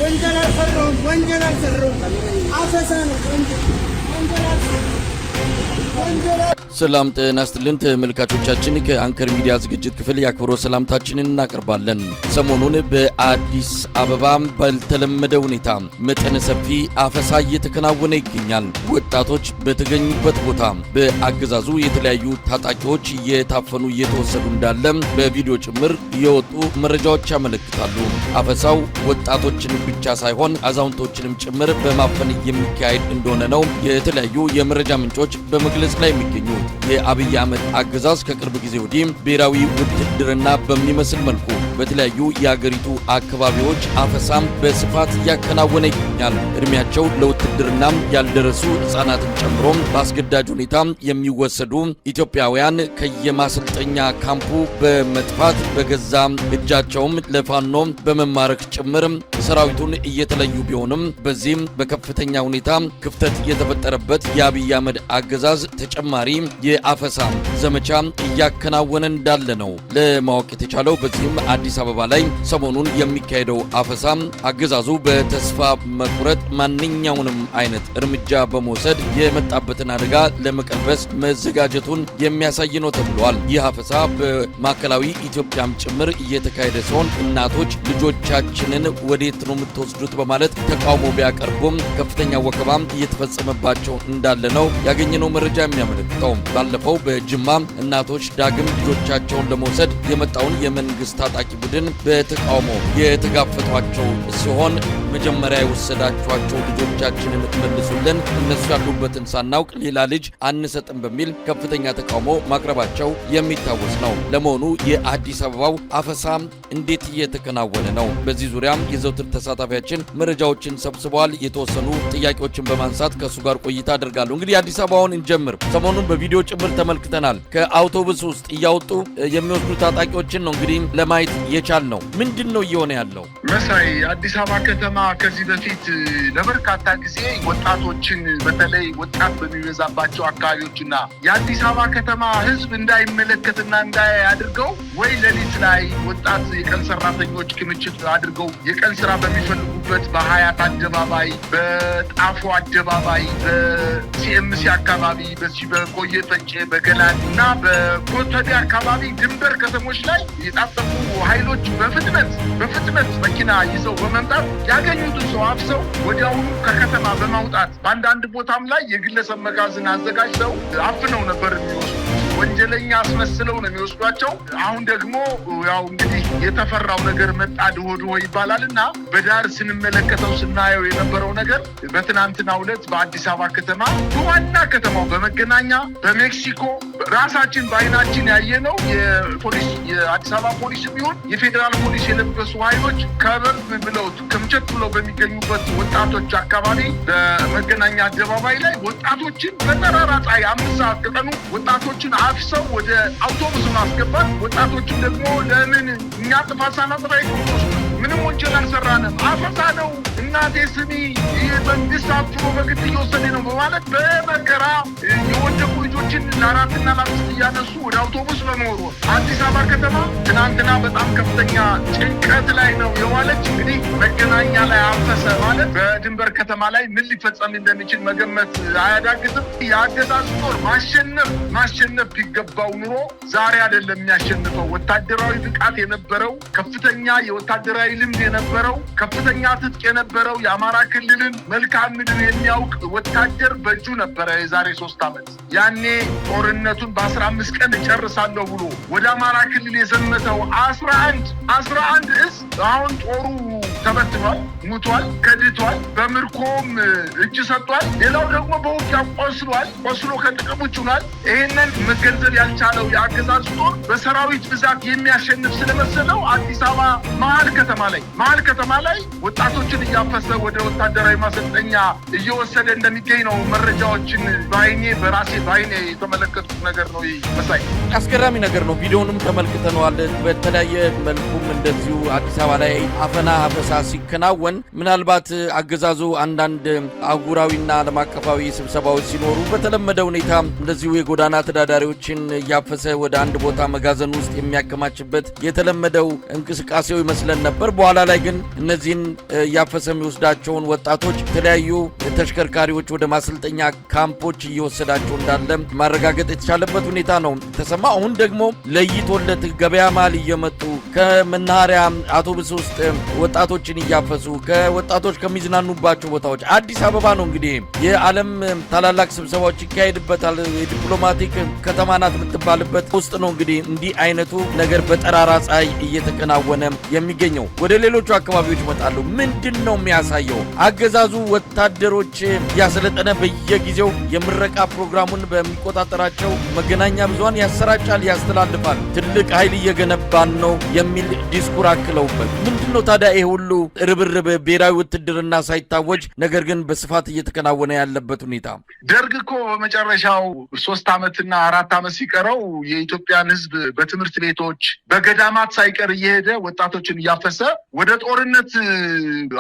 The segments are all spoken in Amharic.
ወንጀል አልሰራሁም። ወንጀል አልሰራሁም። አፈሳ ነው ወንጀል ወንጀል አልሰራሁም። ወንጀል ሰላም ጤና ይስጥልን ተመልካቾቻችን፣ ከአንከር ሚዲያ ዝግጅት ክፍል የአክብሮት ሰላምታችንን እናቀርባለን። ሰሞኑን በአዲስ አበባ ባልተለመደ ሁኔታ መጠነ ሰፊ አፈሳ እየተከናወነ ይገኛል። ወጣቶች በተገኙበት ቦታ በአገዛዙ የተለያዩ ታጣቂዎች እየታፈኑ እየተወሰዱ እንዳለ በቪዲዮ ጭምር የወጡ መረጃዎች ያመለክታሉ። አፈሳው ወጣቶችን ብቻ ሳይሆን አዛውንቶችንም ጭምር በማፈን የሚካሄድ እንደሆነ ነው የተለያዩ የመረጃ ምንጮች በመግለጽ ላይ የሚገኙት። የአብይ አህመድ አገዛዝ ከቅርብ ጊዜ ወዲህ ብሔራዊ ውትድርና በሚመስል መልኩ በተለያዩ የአገሪቱ አካባቢዎች አፈሳም በስፋት እያከናወነ ይገኛል። እድሜያቸው ለውትድርና ያልደረሱ ሕፃናትን ጨምሮ በአስገዳጅ ሁኔታ የሚወሰዱ ኢትዮጵያውያን ከየማሰልጠኛ ካምፑ በመጥፋት በገዛ እጃቸውም ለፋኖ በመማረክ ጭምር ሰራዊቱን እየተለዩ ቢሆንም፣ በዚህም በከፍተኛ ሁኔታ ክፍተት የተፈጠረበት የአብይ አህመድ አገዛዝ ተጨማሪ የአፈሳ ዘመቻ እያከናወነ እንዳለ ነው ለማወቅ የተቻለው። በዚህም አዲስ አበባ ላይ ሰሞኑን የሚካሄደው አፈሳ አገዛዙ በተስፋ መቁረጥ ማንኛውንም አይነት እርምጃ በመውሰድ የመጣበትን አደጋ ለመቀልበስ መዘጋጀቱን የሚያሳይ ነው ተብሏል። ይህ አፈሳ በማዕከላዊ ኢትዮጵያም ጭምር እየተካሄደ ሲሆን፣ እናቶች ልጆቻችንን ወዴት ነው የምትወስዱት በማለት ተቃውሞ ቢያቀርቡም ከፍተኛ ወከባም እየተፈጸመባቸው እንዳለ ነው ያገኘነው መረጃ የሚያመለክተው። ባለፈው በጅማ እናቶች ዳግም ልጆቻቸውን ለመውሰድ የመጣውን የመንግስት ታጣቂ ቡድን በተቃውሞ የተጋፈጧቸው ሲሆን፣ መጀመሪያ የወሰዳችኋቸው ልጆቻችንን መልሱልን፣ እነሱ ያሉበትን ሳናውቅ ሌላ ልጅ አንሰጥም በሚል ከፍተኛ ተቃውሞ ማቅረባቸው የሚታወስ ነው። ለመሆኑ የአዲስ አበባው አፈሳ እንዴት እየተከናወነ ነው? በዚህ ዙሪያም የዘውትር ተሳታፊያችን መረጃዎችን ሰብስበዋል። የተወሰኑ ጥያቄዎችን በማንሳት ከእሱ ጋር ቆይታ አደርጋለሁ። እንግዲህ አዲስ አበባውን እንጀምር። ሰሞኑን በቪዲዮ ጭምር ተመልክተናል። ከአውቶቡስ ውስጥ እያወጡ የሚወስዱ ታጣቂዎችን ነው እንግዲህ ለማየት የቻልነው። ምንድን ነው እየሆነ ያለው? መሳይ፣ አዲስ አበባ ከተማ ከዚህ በፊት ለበርካታ ጊዜ ወጣቶችን፣ በተለይ ወጣት በሚበዛባቸው አካባቢዎችና የአዲስ አበባ ከተማ ሕዝብ እንዳይመለከትና እንዳያይ አድርገው፣ ወይ ሌሊት ላይ ወጣት የቀን ሰራተኞች ክምችት አድርገው የቀን ስራ በሚፈልጉበት በሀያት አደባባይ፣ በጣፎ አደባባይ፣ በሲኤምሲ አካባቢ፣ በዚህ በኮዬ ፈጬ፣ በገላን እና በኮተቤ አካባቢ ድንበር ከተሞች ላይ የታጠቁ ኃይሎች በፍጥነት በፍጥነት መኪና ይዘው በመምጣት ያገኙትን ሰው አፍሰው ወዲያውኑ ከከተማ በማውጣት፣ በአንዳንድ ቦታም ላይ የግለሰብ መጋዘን አዘጋጅተው አፍነው ነበር የሚወስዱት። ወንጀለኛ አስመስለው ነው የሚወስዷቸው። አሁን ደግሞ ያው እንግዲህ የተፈራው ነገር መጣ ድሆ ድሆ ይባላል እና በዳር ስንመለከተው ስናየው የነበረው ነገር በትናንትናው ዕለት በአዲስ አበባ ከተማ፣ በዋና ከተማው፣ በመገናኛ፣ በሜክሲኮ ራሳችን በአይናችን ያየነው የፖሊስ፣ የአዲስ አበባ ፖሊስ ቢሆን የፌዴራል ፖሊስ የለበሱ ኃይሎች ከበብ ብለው ክምችት ብለው በሚገኙበት ወጣቶች አካባቢ በመገናኛ አደባባይ ላይ ወጣቶችን በጠራራ ፀሐይ 5 ሰዓት ከቀኑ ወጣቶችን አፍሰው ወደ አውቶቡስ ማስገባት፣ ወጣቶችን ደግሞ ለምን፣ እኛ ጥፋት ሳናጠፋ ምንም ወንጀል አልሰራንም፣ አፈሳ ነው፣ እናቴ ስሚ፣ ይህ መንግስት አፍኖ በግድ እየወሰደ ነው በማለት በመከራ የወደቁ ልጆችን ለአራትና ለአምስት እያነሱ ወደ አውቶቡስ በመወርወር አዲስ አበባ ከተማ ትናንትና በጣም ከፍተኛ ጭንቀት ላይ ነው የዋለች። እንግዲህ መገናኛ ላይ አፈሰ ማለት በድንበር ከተማ ላይ ምን ሊፈጸም እንደሚችል መገመት አያዳግትም። የአገዛዙ ጦር ማሸነፍ ማሸነፍ ቢገባው ኑሮ ዛሬ አይደለም የሚያሸንፈው። ወታደራዊ ብቃት የነበረው፣ ከፍተኛ የወታደራዊ ልምድ የነበረው፣ ከፍተኛ ትጥቅ የነበረው፣ የአማራ ክልልን መልክዓ ምድር የሚያውቅ ወታደር በእጁ ነበረ የዛሬ 3 ዓመት። ያኔ ጦርነቱን በ15 ቀን እጨርሳለሁ ብሎ ወደ አማራ ክልል የዘመተው 11 እዝ አሁን ጦሩ ተበትኗል፣ ሙቷል፣ ከድቷል፣ በምርኮም እጅ ሰጥቷል። ሌላው ደግሞ በውጊያ ቆስሏል፣ ቆስሎ ከጥቅም ውጭ ሆኗል። ይህንን መገንዘብ ያልቻለው የአገዛዙ ጦር በሰራዊት ብዛት የሚያሸንፍ ስለመሰለው አዲስ አበባ መሀል ከተማ ላይ ወጣቶችን እያፈሰ ወደ ወታደራዊ ማሰልጠኛ እየወሰደ እንደሚገኝ ነው መረጃዎችን በአይኔ፣ በራሴ በአይኔ የተመለከቱት ነገር ነው። ይህ መሳይ አስገራሚ ነገር ነው። ቪዲዮንም ተመልክተነዋል። በተለያየ መልኩም እንደዚሁ አዲስ አበባ ላይ አፈና፣ አፈሳ አፈሳ ሲከናወን ምናልባት አገዛዙ አንዳንድ አህጉራዊና ዓለም አቀፋዊ ስብሰባዎች ሲኖሩ በተለመደ ሁኔታ እንደዚሁ የጎዳና ተዳዳሪዎችን እያፈሰ ወደ አንድ ቦታ መጋዘን ውስጥ የሚያከማችበት የተለመደው እንቅስቃሴው ይመስለን ነበር። በኋላ ላይ ግን እነዚህን እያፈሰ የሚወስዳቸውን ወጣቶች የተለያዩ ተሽከርካሪዎች ወደ ማሰልጠኛ ካምፖች እየወሰዳቸው እንዳለ ማረጋገጥ የተቻለበት ሁኔታ ነው ተሰማ። አሁን ደግሞ ለይቶለት ገበያ መሃል እየመጡ ከመናኸሪያ አውቶቡስ ውስጥ ወጣቶችን እያፈሱ ከወጣቶች ከሚዝናኑባቸው ቦታዎች አዲስ አበባ ነው እንግዲህ የዓለም ታላላቅ ስብሰባዎች ይካሄድበታል። የዲፕሎማቲክ ከተማ ናት የምትባልበት ውስጥ ነው እንግዲህ እንዲህ አይነቱ ነገር በጠራራ ፀሐይ እየተከናወነ የሚገኘው። ወደ ሌሎቹ አካባቢዎች ይመጣሉ። ምንድን ነው የሚያሳየው? አገዛዙ ወታደሮች እያሰለጠነ በየጊዜው የምረቃ ፕሮግራሙን በሚቆጣጠራቸው መገናኛ ብዙሃን ያሰራጫል፣ ያስተላልፋል። ትልቅ ኃይል እየገነባን ነው የሚል ዲስኩር አክለውበት ምንድን ነው ታዲያ ይሄ ሁሉ ርብርብ ብሔራዊ ውትድርና ሳይታወጅ ነገር ግን በስፋት እየተከናወነ ያለበት ሁኔታ? ደርግ እኮ በመጨረሻው 3 ዓመትና 4 ዓመት ሲቀረው የኢትዮጵያን ሕዝብ በትምህርት ቤቶች በገዳማት ሳይቀር እየሄደ ወጣቶችን እያፈሰ ወደ ጦርነት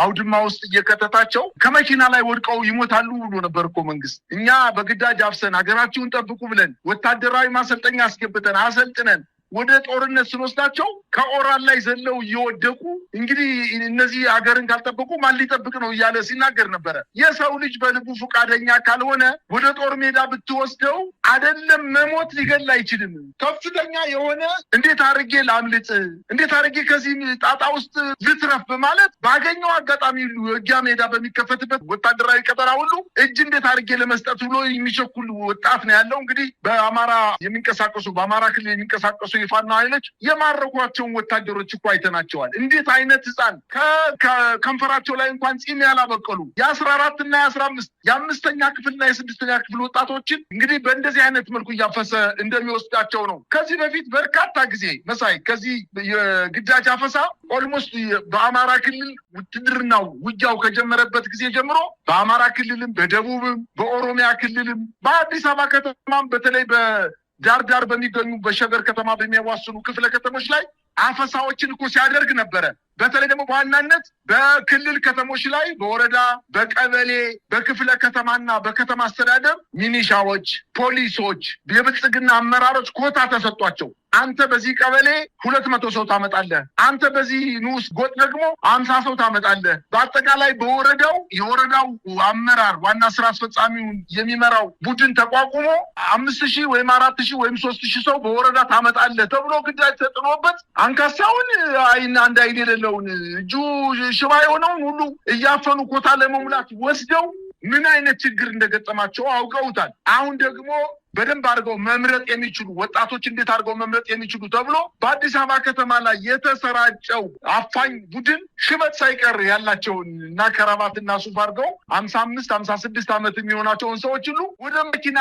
አውድማ ውስጥ እየከተታቸው ከመኪና ላይ ወድቀው ይሞታሉ ብሎ ነበር እኮ መንግስት። እኛ በግዳጅ አፍሰን ሀገራችሁን ጠብቁ ብለን ወታደራዊ ማሰልጠኛ አስገብተን አሰልጥነን ወደ ጦርነት ስንወስዳቸው ከኦራል ላይ ዘለው እየወደቁ እንግዲህ እነዚህ ሀገርን ካልጠበቁ ማን ሊጠብቅ ነው እያለ ሲናገር ነበረ። የሰው ልጅ በልቡ ፈቃደኛ ካልሆነ ወደ ጦር ሜዳ ብትወስደው አይደለም መሞት ሊገል አይችልም። ከፍተኛ የሆነ እንዴት አድርጌ ላምልጥ፣ እንዴት አድርጌ ከዚህ ጣጣ ውስጥ ልትረፍ በማለት ባገኘው አጋጣሚ ሁሉ የውጊያ ሜዳ በሚከፈትበት ወታደራዊ ቀጠና ሁሉ እጅ እንዴት አድርጌ ለመስጠት ብሎ የሚቸኩል ወጣት ነው ያለው። እንግዲህ በአማራ የሚንቀሳቀሱ በአማራ ክልል የሚንቀሳቀሱ የፋኖ ኃይሎች የማረኳቸውን ወታደሮች እኮ አይተናቸዋል። እንዴት አይነት ህፃን ከከንፈራቸው ላይ እንኳን ጺም ያላበቀሉ የ14 እና የ15 የ5ኛ ክፍልና የ6ኛ ክፍል ወጣቶችን እንግዲህ በእንደዚህ አይነት መልኩ እያፈሰ እንደሚወስዳቸው ነው። ከዚህ በፊት በርካታ ጊዜ መሳይ ከዚህ የግዳጅ አፈሳ almost በአማራ ክልል ውትድርናው ውጊያው ከጀመረበት ጊዜ ጀምሮ በአማራ ክልልም በደቡብም በኦሮሚያ ክልልም በአዲስ አበባ ከተማም በተለይ ዳር ዳር በሚገኙ በሸገር ከተማ በሚያዋስኑ ክፍለ ከተሞች ላይ አፈሳዎችን እኮ ሲያደርግ ነበረ። በተለይ ደግሞ በዋናነት በክልል ከተሞች ላይ በወረዳ፣ በቀበሌ፣ በክፍለ ከተማና በከተማ አስተዳደር ሚኒሻዎች፣ ፖሊሶች፣ የብልጽግና አመራሮች ኮታ ተሰጥቷቸው አንተ በዚህ ቀበሌ 200 ሰው ታመጣለህ፣ አንተ በዚህ ንዑስ ጎጥ ደግሞ 50 ሰው ታመጣለህ። በአጠቃላይ በወረዳው የወረዳው አመራር ዋና ስራ አስፈጻሚውን የሚመራው ቡድን ተቋቁሞ 5000 ወይም 4000 ወይም 3000 ሰው በወረዳ ታመጣለህ ተብሎ ግዳጅ ተጥሎበት አንካሳውን አይን አንድ አይን የሌለውን እጁ ሽባ የሆነውን ሁሉ እያፈኑ ኮታ ለመሙላት ወስደው ምን አይነት ችግር እንደገጠማቸው አውቀውታል። አሁን ደግሞ በደንብ አድርገው መምረጥ የሚችሉ ወጣቶች እንዴት አድርገው መምረጥ የሚችሉ ተብሎ በአዲስ አበባ ከተማ ላይ የተሰራጨው አፋኝ ቡድን ሽበት ሳይቀር ያላቸውን እና ከረባትና ሱፍ አድርገው 55 56 ዓመት የሚሆናቸውን ሰዎች ሁሉ ወደ መኪና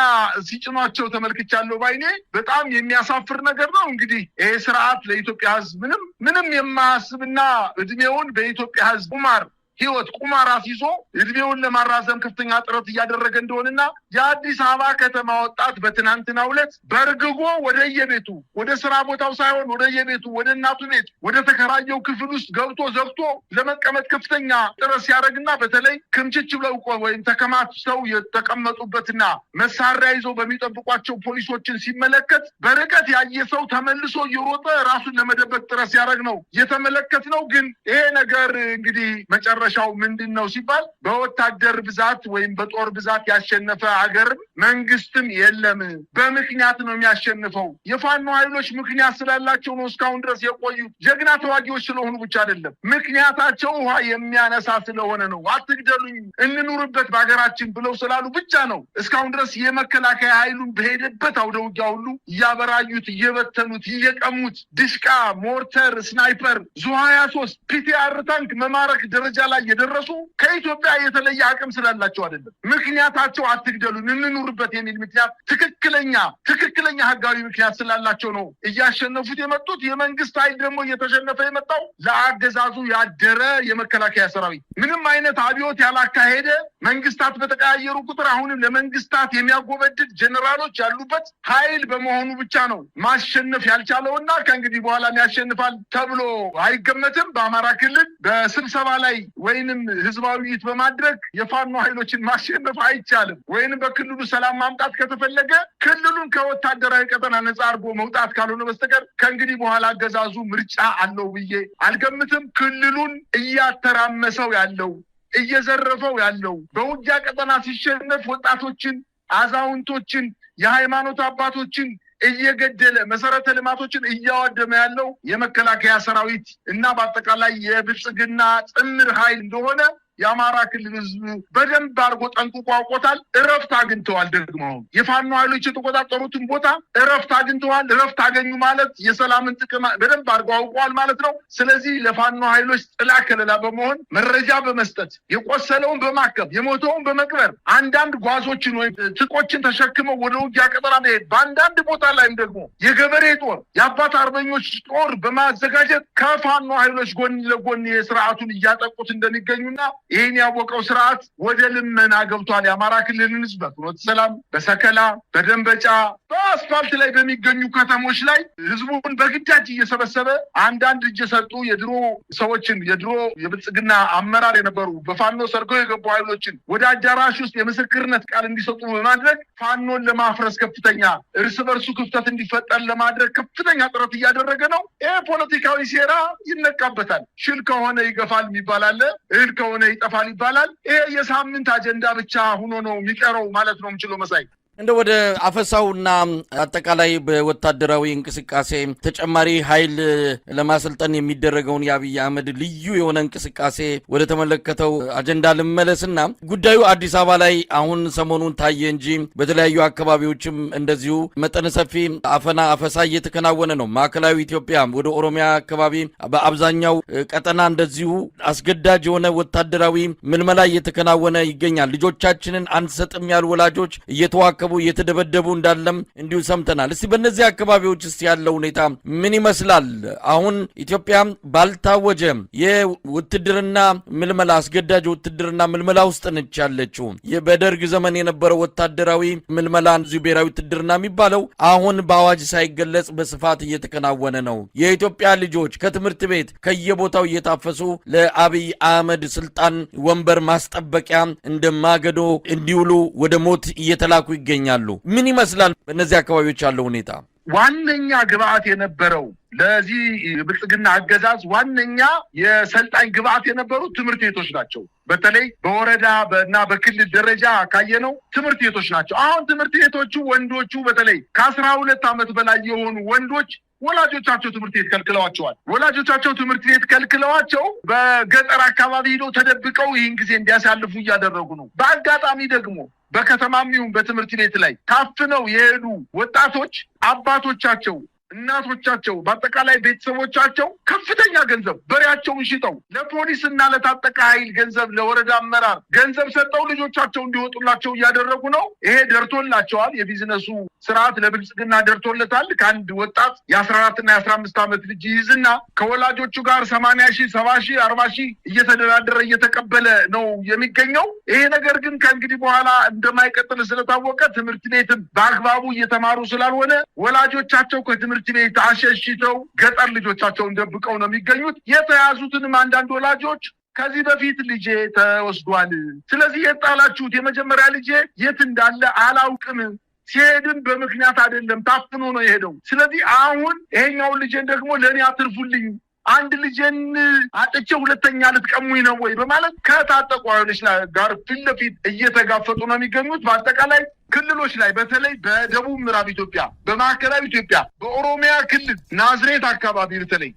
ሲጭኗቸው ተመልክቻለሁ ባይኔ። በጣም የሚያሳፍር ነገር ነው። እንግዲህ ይሄ ስርዓት ለኢትዮጵያ ሕዝብ ምንም ምንም የማያስብና እድሜውን በኢትዮጵያ ሕዝብ ቁማር ህይወት ቁማር አስይዞ እድሜውን ለማራዘም ከፍተኛ ጥረት እያደረገ እንደሆነና የአዲስ አበባ ከተማ ወጣት በትናንትናው ዕለት በርግጎ ወደየቤቱ ወደ ስራ ቦታው ሳይሆን ወደየቤቱ ወደ እናቱ ቤት ወደ ተከራየው ክፍል ውስጥ ገብቶ ዘግቶ ለመቀመጥ ከፍተኛ ጥረት ሲያደርግና በተለይ ክምችች ብለው ወይም ተከማችተው የተቀመጡበትና መሳሪያ ይዘው በሚጠብቋቸው ፖሊሶችን ሲመለከት በርቀት ያየ ሰው ተመልሶ እየሮጠ ራሱን ለመደበቅ ጥረት ሲያደርግ ነው የተመለከትነው። ግን ይሄ ነገር እንግዲህ መጨረሻው ምንድን ነው ሲባል በወታደር ብዛት ወይም በጦር ብዛት ያሸነፈ ሀገርም መንግስትም የለም። በምክንያት ነው የሚያሸንፈው። የፋኖ ኃይሎች ምክንያት ስላላቸው ነው እስካሁን ድረስ የቆዩት። ጀግና ተዋጊዎች ስለሆኑ ብቻ አይደለም። ምክንያታቸው ውሃ የሚያነሳ ስለሆነ ነው። አትግደሉኝ፣ እንኑርበት በሀገራችን ብለው ስላሉ ብቻ ነው እስካሁን ድረስ የመከላከያ ኃይሉን በሄደበት አውደ ውጊያ ሁሉ እያበራዩት፣ እየበተኑት፣ እየቀሙት ድሽቃ፣ ሞርተር፣ ስናይፐር፣ ዙ 23 ፒቲአር ታንክ መማረክ ደረጃ ላይ ላይ የደረሱ ከኢትዮጵያ የተለየ አቅም ስላላቸው አይደለም። ምክንያታቸው አትግደሉን እንኑርበት የሚል ምክንያት ትክክለኛ ህጋዊ ምክንያት ስላላቸው ነው እያሸነፉት የመጡት። የመንግስት ኃይል ደግሞ እየተሸነፈ የመጣው ለአገዛዙ ያደረ የመከላከያ ሰራዊት ምንም አይነት አብዮት ያላካሄደ፣ መንግስታት በተቀያየሩ ቁጥር አሁንም ለመንግስታት የሚያጎበድድ ጀኔራሎች ያሉበት ኃይል በመሆኑ ብቻ ነው ማሸነፍ ያልቻለውና ከእንግዲህ በኋላም ያሸንፋል ተብሎ አይገመትም። በአማራ ክልል በስብሰባ ላይ ወይንም ህዝባዊ ውይይት በማድረግ የፋኖ ኃይሎችን ማሸነፍ አይቻልም። ወይንም በክልሉ ሰላም ማምጣት ከተፈለገ ክልሉን ከወታደራዊ ቀጠና ነፃ አድርጎ መውጣት ካልሆነ በስተቀር ከእንግዲህ በኋላ አገዛዙ ምርጫ አለው ብዬ አልገምትም። ክልሉን እያተራመሰው ያለው፣ እየዘረፈው ያለው፣ በውጊያ ቀጠና ሲሸነፍ ወጣቶችን፣ አዛውንቶችን፣ የሃይማኖት አባቶችን እየገደለ መሰረተ ልማቶችን እያወደመ ያለው የመከላከያ ሰራዊት እና በአጠቃላይ የብልጽግና ጥምር ኃይል እንደሆነ የአማራ ክልል ህዝብ በደንብ አድርጎ ጠንቅቆ አውቆታል። እረፍት አግኝተዋል። ደግሞ አሁን የፋኖ ኃይሎች የተቆጣጠሩትን ቦታ እረፍት አግኝተዋል። እረፍት አገኙ ማለት የሰላምን ጥቅም በደንብ አድርጎ አውቀዋል ማለት ነው። ስለዚህ ለፋኖ ኃይሎች ጥላ ከለላ በመሆን፣ መረጃ በመስጠት፣ የቆሰለውን በማከም፣ የሞተውን በመቅበር፣ አንዳንድ ጓዞችን ወይም ትጥቆችን ተሸክመው ወደ ውጊያ ቀጠና መሄድ፣ በአንዳንድ ቦታ ላይም ደግሞ የገበሬ ጦር፣ የአባት አርበኞች ጦር በማዘጋጀት ከፋኖ ኃይሎች ጎን ለጎን የስርዓቱን እያጠቁት እንደሚገኙና ይህን ያወቀው ስርዓት ወደ ልመና ገብቷል። የአማራ ክልልን ህዝብ በፍኖተ ሰላም፣ በሰከላ፣ በደንበጫ፣ በአስፋልት ላይ በሚገኙ ከተሞች ላይ ህዝቡን በግዳጅ እየሰበሰበ አንዳንድ እጅ የሰጡ የድሮ ሰዎችን፣ የድሮ የብልጽግና አመራር የነበሩ በፋኖ ሰርገው የገቡ ኃይሎችን ወደ አዳራሽ ውስጥ የምስክርነት ቃል እንዲሰጡ በማድረግ ፋኖን ለማፍረስ፣ ከፍተኛ እርስ በርሱ ክፍተት እንዲፈጠር ለማድረግ ከፍተኛ ጥረት እያደረገ ነው። ይህ ፖለቲካዊ ሴራ ይነቃበታል። ሽል ከሆነ ይገፋል የሚባል አለ፣ እህል ከሆነ ይጠፋል ይባላል። ይሄ የሳምንት አጀንዳ ብቻ ሆኖ ነው የሚቀረው ማለት ነው የምችለው መሳይ። እንደ ወደ አፈሳውና አጠቃላይ በወታደራዊ እንቅስቃሴ ተጨማሪ ኃይል ለማሰልጠን የሚደረገውን የአብይ አህመድ ልዩ የሆነ እንቅስቃሴ ወደ ተመለከተው አጀንዳ ልመለስና ጉዳዩ አዲስ አበባ ላይ አሁን ሰሞኑን ታየ እንጂ በተለያዩ አካባቢዎችም እንደዚሁ መጠነ ሰፊ አፈና፣ አፈሳ እየተከናወነ ነው። ማዕከላዊ ኢትዮጵያ፣ ወደ ኦሮሚያ አካባቢ በአብዛኛው ቀጠና እንደዚሁ አስገዳጅ የሆነ ወታደራዊ ምልመላ እየተከናወነ ይገኛል። ልጆቻችንን አንሰጥም ያሉ ወላጆች እየተዋከቡ፣ እየተደበደቡ እንዳለም እንዲሁ ሰምተናል። እስቲ በእነዚህ አካባቢዎች ውስጥ ያለው ሁኔታ ምን ይመስላል? አሁን ኢትዮጵያ ባልታወጀ የውትድርና ምልመላ፣ አስገዳጅ ውትድርና ምልመላ ውስጥ ነች ያለችው። በደርግ ዘመን የነበረው ወታደራዊ ምልመላ፣ እዚሁ ብሔራዊ ውትድርና የሚባለው፣ አሁን በአዋጅ ሳይገለጽ በስፋት እየተከናወነ ነው። የኢትዮጵያ ልጆች ከትምህርት ቤት ከየቦታው እየታፈሱ ለአብይ አህመድ ስልጣን ወንበር ማስጠበቂያ እንደ ማገዶ እንዲውሉ ወደ ሞት እየተላኩ ይገኛሉ። ምን ይመስላል በእነዚህ አካባቢዎች ያለው ሁኔታ? ዋነኛ ግብአት የነበረው፣ ለዚህ የብልጽግና አገዛዝ ዋነኛ የሰልጣኝ ግብአት የነበሩት ትምህርት ቤቶች ናቸው። በተለይ በወረዳ እና በክልል ደረጃ ካየነው ትምህርት ቤቶች ናቸው። አሁን ትምህርት ቤቶቹ ወንዶቹ፣ በተለይ ከ12 ዓመት በላይ የሆኑ ወንዶች ወላጆቻቸው ትምህርት ቤት ከልክለዋቸዋል። ወላጆቻቸው ትምህርት ቤት ከልክለዋቸው በገጠር አካባቢ ሄደው ተደብቀው ይህን ጊዜ እንዲያሳልፉ እያደረጉ ነው። በአጋጣሚ ደግሞ በከተማም ይሁን በትምህርት ቤት ላይ ታፍነው የሄዱ ወጣቶች አባቶቻቸው፣ እናቶቻቸው፣ በአጠቃላይ ቤተሰቦቻቸው ከፍተኛ ገንዘብ፣ በሬያቸውን ሽጠው ለፖሊስ እና ለታጠቀ ኃይል ገንዘብ፣ ለወረዳ አመራር ገንዘብ ሰጠው ልጆቻቸው እንዲወጡላቸው እያደረጉ ነው። ይሄ ደርቶላቸዋል። የቢዝነሱ ስርዓት ለብልጽግና ደርቶለታል። ከአንድ ወጣት የ14 እና የ15 ዓመት ልጅ ይይዝና ከወላጆቹ ጋር 80,000፣ 70,000፣ 40,000 እየተደራደረ እየተቀበለ ነው የሚገኘው። ይሄ ነገር ግን ከእንግዲህ በኋላ እንደማይቀጥል ስለታወቀ፣ ትምህርት ቤትም በአግባቡ እየተማሩ ስላልሆነ፣ ወላጆቻቸው ከትምህርት ቤት አሸሽተው ገጠር ልጆቻቸውን ደብቀው ነው የሚገኙት። የተያዙትንም አንዳንድ ወላጆች ከዚህ በፊት ልጄ ተወስዷል፣ ስለዚህ የጣላችሁት የመጀመሪያ ልጄ የት እንዳለ አላውቅም፣ ሲሄድም በምክንያት አይደለም፣ ታፍኖ ነው የሄደው። ስለዚህ አሁን ይሄኛውን ልጄን ደግሞ ለእኔ አትርፉልኝ፣ አንድ ልጄን አጥቼ ሁለተኛ ልትቀሙኝ ነው ወይ በማለት ከታጠቁ ኃይሎች ጋር ፊት ለፊት እየተጋፈጡ ነው የሚገኙት። በአጠቃላይ ክልሎች ላይ በተለይ በደቡብ ምዕራብ ኢትዮጵያ፣ በማዕከላዊ ኢትዮጵያ፣ በኦሮሚያ ክልል ናዝሬት አካባቢ በተለይ